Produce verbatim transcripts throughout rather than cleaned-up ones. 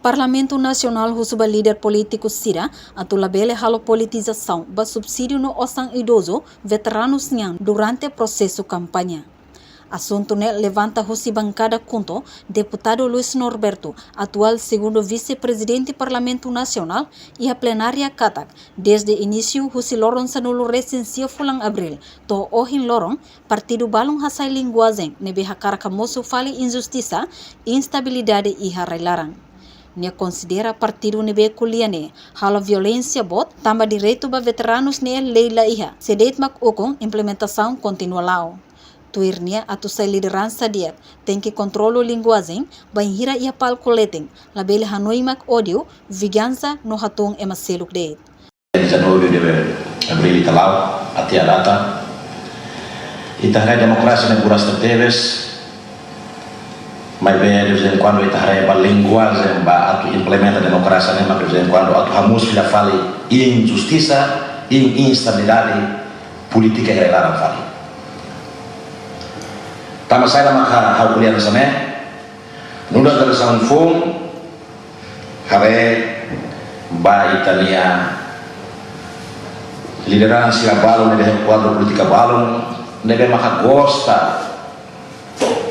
Parlamentu Nasionál husu ba líder polítiku sira atu labele halo politizasaun ba subsídiu no osan idozu veteranus nian durante prosesu kampaña. Asuntu ne'e levanta husi bankada KHUNTO deputadu Luis Norberto, atuál segundu vise-prezidente Parlamentu Nasionál, iha plenária katak, dezde inísiu husi loron sanulu-resin-sia fulan Abríl to'o ohin loron, partidu balun hasai linguajen ne'ebé hakarak hamosu fali injustisa, instabilidade iha rai-laran. Nia konsidera partidu ne'ebé ko'alia ne'e halo violénsia boot tanba direitu ba veteranus ne'e lei la iha, se de'it mak ukun, implementasaun kontinua la'o. Tuir nia, atu sai lideransa di'ak, tenke kontrolu linguajen, bainhira iha palku leten, labele hanoin mak ódiu, vingansa no hatún ema seluk de'it. Dia dezanove de abril ita la'o, até a data, ita haree demokrasia ne'e buras tebes, maibé de vez em quando ita haree ba linguajen ba atu implementa demokrasia ne'e, mas de vez em quando atu hamosu fila fali injustisa, in-, instabilidade polítika iha rai-laran fali. Tanba saida mak ha'u ko'alia hanesan ne'e? Nu'udar jerasaun foun, haree ba ita-nia lideransa balun ne'ebé, kuadru polítika balun ne'ebé maka gosta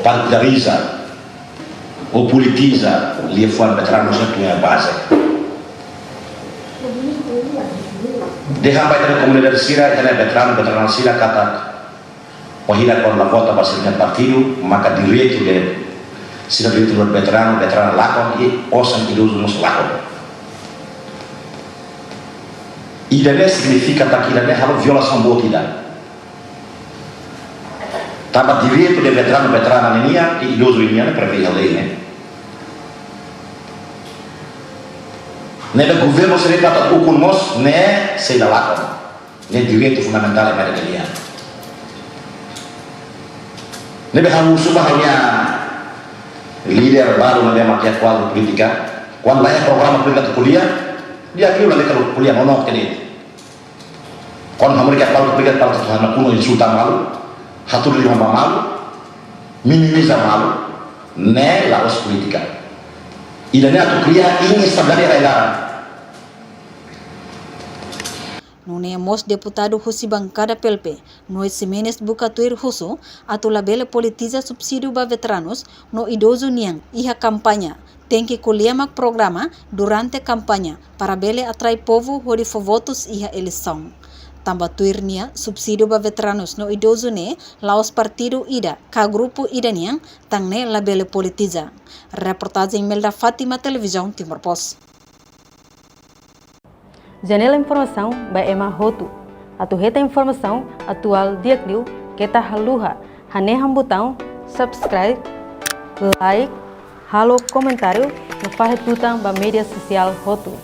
partidariza ou politiza liafuan veteranus sira-nia baze. Dehan ba ita-nia komunidade sira, ita-nia veteranu, veterana sira katak, wainhira kuandu la vota ba sira-nia partidu, maka direitu de sira, direitu de veteranu, veterana lakon, i osan idozu mós lakon. Ida-ne'e signifika katak ida-ne'e halo violasaun boot ida. Tanba direitu de veteranu, veterana ninian, i idozu ninian ne'e prevee iha lei ne'e. Ne'ebé governu sira atu ukun mós, ne'e sei la lakon. Ne'e direitu fundamentál ema ida-ne'e nian. Ne'ebé ha'u husu ba ha'u-nia líder balu ne'ebé mak iha kuadru polítika, kuandu la iha programa polítika atu ko'alia, di'ak liu lalika ko'alia, nonook de'it. Kuandu hamriik iha palku polítika, palku atu hana kuno, insulta malu, hatudu liman ba malu, minimiza malu, ne'e la'ós polítika. Ida-ne'e atu kria instabilidade iha rai-laran. Nune'e mós deputadu husi bankada PLP, Noé Ximenes, buka tuir husu atu labele politiza subsídiu ba veteranus no idozu nian iha kampaña, tenke ko'alia mak programa durante kampaña para bele atrai povu hodi fó votus iha eleisaun. Tanba tuir nia, subsídiu ba veteranus no idozu ne'e la'ós partidu ida ka grupu ida nian, tan ne'e labele politiza. Reportajen Melda Fátima, Televizaun Timor Post. Janela informasaun ba ema hotu. Atu hetan informasaun atuál di'ak liu, keta haluha hanehan butaun subscribe, like, halo komentáriu no fahe tutan ba média sosiál hotu.